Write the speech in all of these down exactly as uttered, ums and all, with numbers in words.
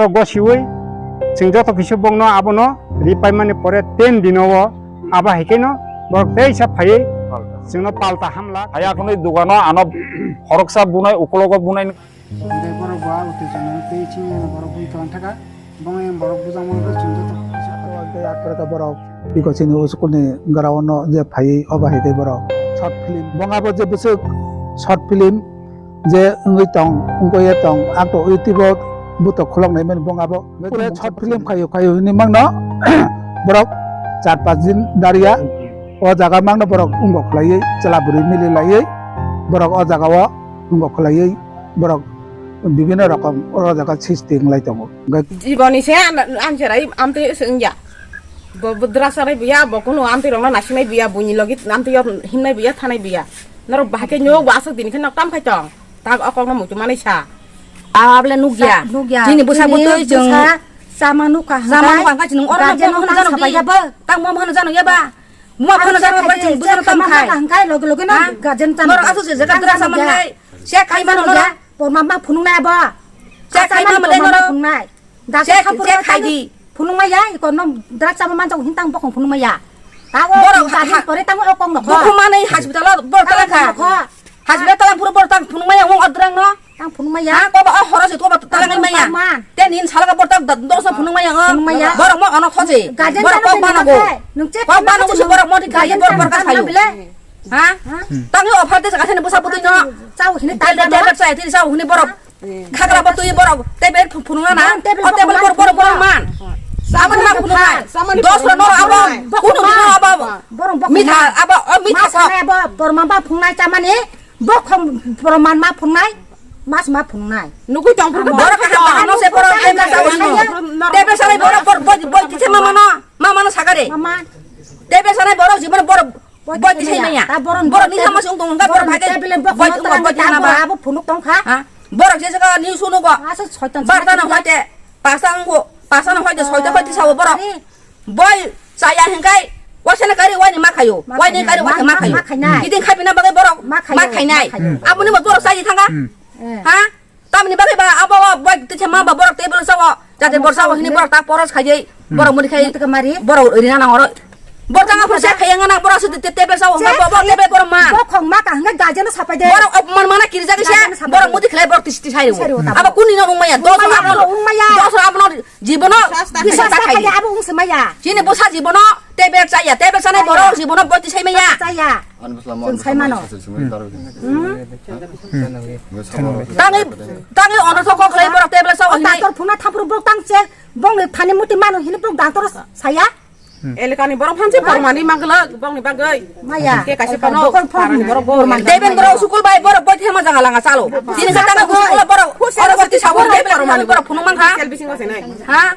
Gosiwi chwng joto kisa bokno abono ripaimani pore ten dino o abo hai kheno borok teisa phaiwi chwngno palta hamla. Haya khwnwi dogano ano khoroksa bunai, ukulogo bunai. Hingke borok bo a utijona tei chini ano borok bui tong thaka. Bongni borok bujang mano chwng joto. Borok biko chini o school ni ground no je phaiwi obo hai khe borok short film. Bongabo je bwswk short film je wngwi tong, wngwi tong, ang to YouTube o butok khulok nai mani bongabo. Short film khayo, khayo hinwi mangno borok char panch din daria o jaga mangno borok wngbo khlaiwi chwla bwrwi mili laiwi borok o jaga o wngbo khlaiwi borok bibinno rokom o jaga sisti wnglai tongo. Jiboni se an, an cherai amtwi se wngya. Bo, bo drug chanai buya, bo kunu amtwi rokno naisingmai buya, buini logi amtwi yo himnai buya, thanai buya. Norok bahai khe nyok bo aswk dini khe nok tam khai tong. Tak o kokno muchung manwi sa. Abole nukya. Sa-, nukya. Chini bwsa bwtwi chwng bwsa sama nukha hwnkhe. Sama nukha hwnkhe chwng oro guardian no tamo hwnwi jano sapai ya ba? Tamo hwnwi jano ya ba? Muma phano jano ba chwng bwsa tam khai. Hwnkhe loge loge no guardian tamo. Norok aswk se jaga drug sama nukya. Hai. Se khai mano nukya. Porma ma phunuknai abo. Se khai mano le norok. Phunuknai. Check, check khai di. Phunukmaya, iko no drug chama manjak hintang bokong phunukmaya. Tago borok ha, ha, pore tango okong no kho. Dukhumani hospital o borok talang kha. Hospital talang phuru borok tang phunukmaya wng odrang no. Tang phunukmaya. Ha, koba o horo se koba talang maya. Te nin salga borok tang dosa phunukmaya ngo. Phunukmaya. Borok mo ono khoje. Borok kok bana go. Kok bana go se borok mo thik khai borok borok ka sayo. Ha? Tangi offer de sakha ne busa butui no. Chao hine tai. Tablet chai tini chao hine borok. Khagra bo twi borok table phu-, phunukna na. Man, table o table phunukna, bor-, bor-, borok man. Samani ma phunuknai. Samani dos ro phunukna, noro abo, phunuknai. Kunu dino abo. Borok bokong mitha, man. Abo, o mitha ma sok. Sanai abo, borok ma ba phunuknai chamani. Bokong borok man ma phunuknai. Mas ma phunuknai. Nugui tong phuru borok kaham kaham no se borok table salai. Table salai borok bor-, bor-, bor-, kisa ma mano, ma mano sagare. Mama. Table salai borok jibon borok Boi tisai maya. Borok ni sama sung tong borok bhai table boi tong boi tong ba. Abo phunuk tong kha. Ha? Borok je jaga ni sunu go. Asa soitan. Barta na hoite. Pasang go. Pasang hoite soita hoite sawo borok. Boi saya hingkai. Wasana kari wani ma khayo. Wani kari wani ma khayo. Idin khai pina bagai borok. Ma khainai. Aboni mo borok sai thanga. Ha? Tamni bagwi ba abo o boi tisa ma ba borok table sao, jate borok sao hini borok ta poros khaijai, borok muni khai borok rina nang oro. Borok tanga phuru se khayang nang borok su table sao, hwnba bo table borok ma. Bokhong ma ka hwnga gajeno sapai de. Borok opman mana kirjak se, borok mudi khlai borok tisti sai ro. Abo kuni no ungmaya, dos ro abo no, dos ro abo no jibono bisa ta khai. Abo ung semaya. Chini bosa jibono table chaya, table sanai borok jibono boi tisai maya. Chaya. Chwng sai mano. Tangi, tangi ono thok kok khlai borok table sao hinai. Doctor phuna thampru borok tang che, bongni thani muti mano hini borok doctor saya. Elakani borok phanse pormani mangla bongni bagwi. Maya. Ke kaisa phano borok phone borok borok man. Deben borok sukul bai borok boi thema janga langa chalo. Tini sa tanga sukul borok. Oro sati sabon deben borok phunung mangkha. Sel bising ose nai. Ha?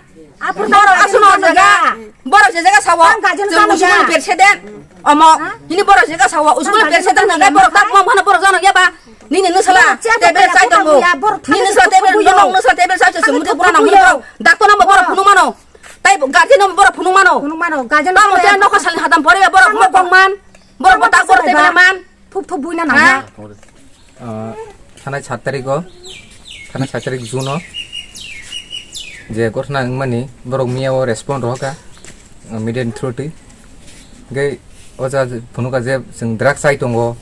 Borok asuno jaga. Borok je jaga sawo. Tang gajen chwng sano usukuni ya. President. Omo, ha? Nini borok je jaga sawo. Usukuni tang gajen president sano nang ya. Borok tak mom hana borok jano ya ba. Nini nusala table chai tongo. Nini nusala table, nini nusala table chai chwng mudi pura nang mudi borok. Doctor no borok phunung mano. Tai guardian no borok phunung mano. Phunung mano. Gajen tamo te nokha salni hatam pore borok mokong man. Borok tak borok table man. Thup thup buina nang ya. Ah, thanai sat tarik o, thanai sat tarik June o, je ghotona wngmani, borok miya o respond rohorkha, ah, media ni through twi. Hingke o ja phunukha je chwng drugs chai tongo,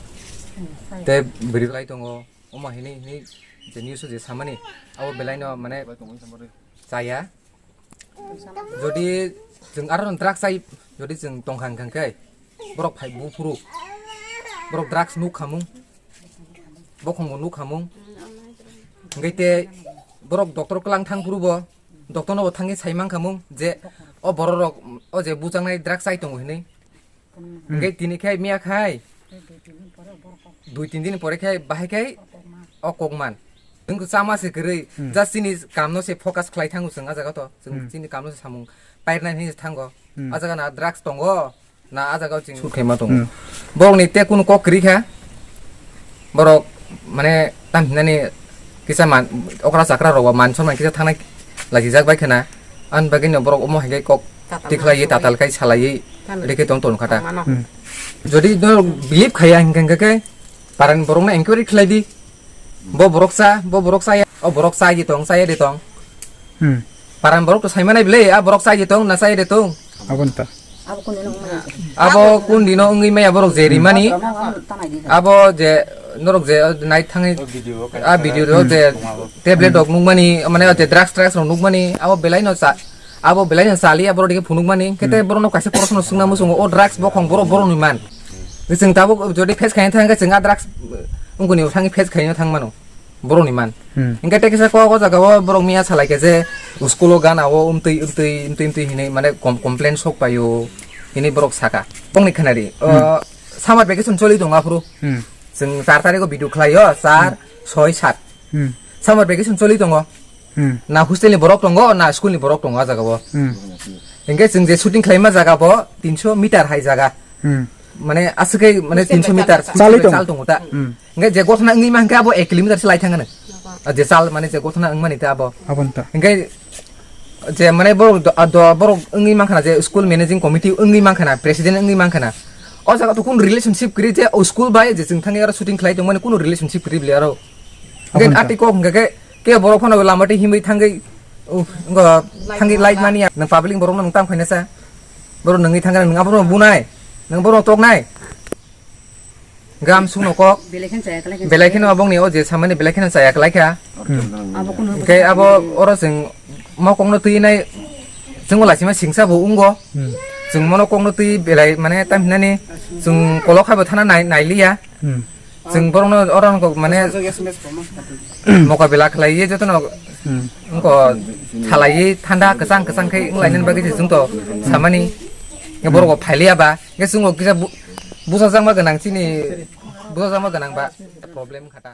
tei bwrwi lai tongo, omo hini hini je news o je samani, abo belai no mane chaya. Jodi chwng aro drugs chai, jodi chwng tongkha hwnkha khe, borok phai buphuru, borok drugs nuk khamung, bokhong bo nuk khamung, hwnkhe te borok doctor kwlang thang phuru bo, doctor no bo thangwi sai mang khamung je o borok rok o je bujaknai drugs chai tongo hinwi. Hwnkhe tini khe miya khai dui tin din pore khe bahai khai o kok man. Wng chama se kwrwi, just chini kam no se focus khlai thango chwng a jaga to. Chwng chini kam no se samung pairnai hinwi thango. A jaga na drugs tongo, na a jaga o chwng sur khaima tongo. Borok ni te kunu kok kwrwi kha. Borok mane tam hinani kisa man okra chakra rok ba man sonmani kisa thangnai lachijak bai khna. Ani bagwi no borok omo hai khe kok tikhlaiwi tatal khai salaiwi rikhe tong tong kha ta. Jodi no believe khaiya hinkhe khe paran borok no enquiry khlai di. Bo borok cha, bo borok cha ya, o borok cha di tong, cha ya di tong. Paran borok to saimani bile, a borok chai de tong, na chai de tong. Abonta. Abo kundi no wngwi maya borok je rimani. Abo je norok je nai thangwi a video ro je tablet rok nukmani, mane je drugs drugs rok nukmani, abo belai no cha, abo belai no chali, abo dike phunukmani. Kete borok no kaisa proshno swngna muchungo, o drugs bokhong borok, borok ni man. Chwng tabuk jodi face khaina thang khe chwng a drugs wngkuni thangwi face khaina thang mano. Borok ni man. Hmm. Hingke tei kisa kok o jaga o borok miya salai khe je school o gana o umtwi, umtwi, umtwi, umtwi hinui mane com-, complain sok paio hinui borok saka. Bongni khanari, o, hmm, summer vacation choli tongo aphuru. Hmm. Chwng char tarikh o video khlaio, char, hmm, soi, sat. Hmm. Summer vacation choli tongo. Hmm. Na hostel ni borok tongo, na school ni borok tongo a jaga o. Hmm. Hingke chwng je shooting khlaima jaga bo tinso meter hai jaga. Hmm. Mane aswk khe mane tinso meter chal tongo ta. Hmm. Hingke je gothona wngwi mankhe abo ek kilometer se lai thangano. A je chal mane je gothona wngmani ta abo. Abonta. Hingke je mane borok do, do, borok wngwi mankhana je school managing committee wngwi mankhana, president wngwi mankhana. O jaga to kun relationship kwrwi je o school bai je chwng thangwi aro shooting khlai tongmani kunu relationship kwrwi bwle aro. Hingke abonta. Ati kok hingke ke, ke borok phano lama twi himwi thangwi, uh, ngo thangwi light mani ya. Nang public borok nang tam khaina sa. Borok nangwi thangkhe nang abono bunai. Nang borok toknai. Gam sungno kok. Belai kheno chaya kwlai kha. Belai kheno abongni o je samani belai kheno chaya kwlai kha. Hmm. Abo kuno. Hingke abo oro chwng mo kokno twi nai chwng laisima singsa bo wnggo. Hmm. Chwng mono kokno twi belai mane tam hinani chwng kolok hai bo thana nai, nailiya. Hmm. Chwng borokno oro wngkha mane mokabila khlaiwi jotono, hmm, wngkha khalaiwi thanda kwchang kwchang khe wnglainani bagwi se chwngto samani. Borok bo phailiya ba, hingke chwngbo kisa bu-, buchajakma gwnang chini, buchajakma gwnang ba problem kha ta.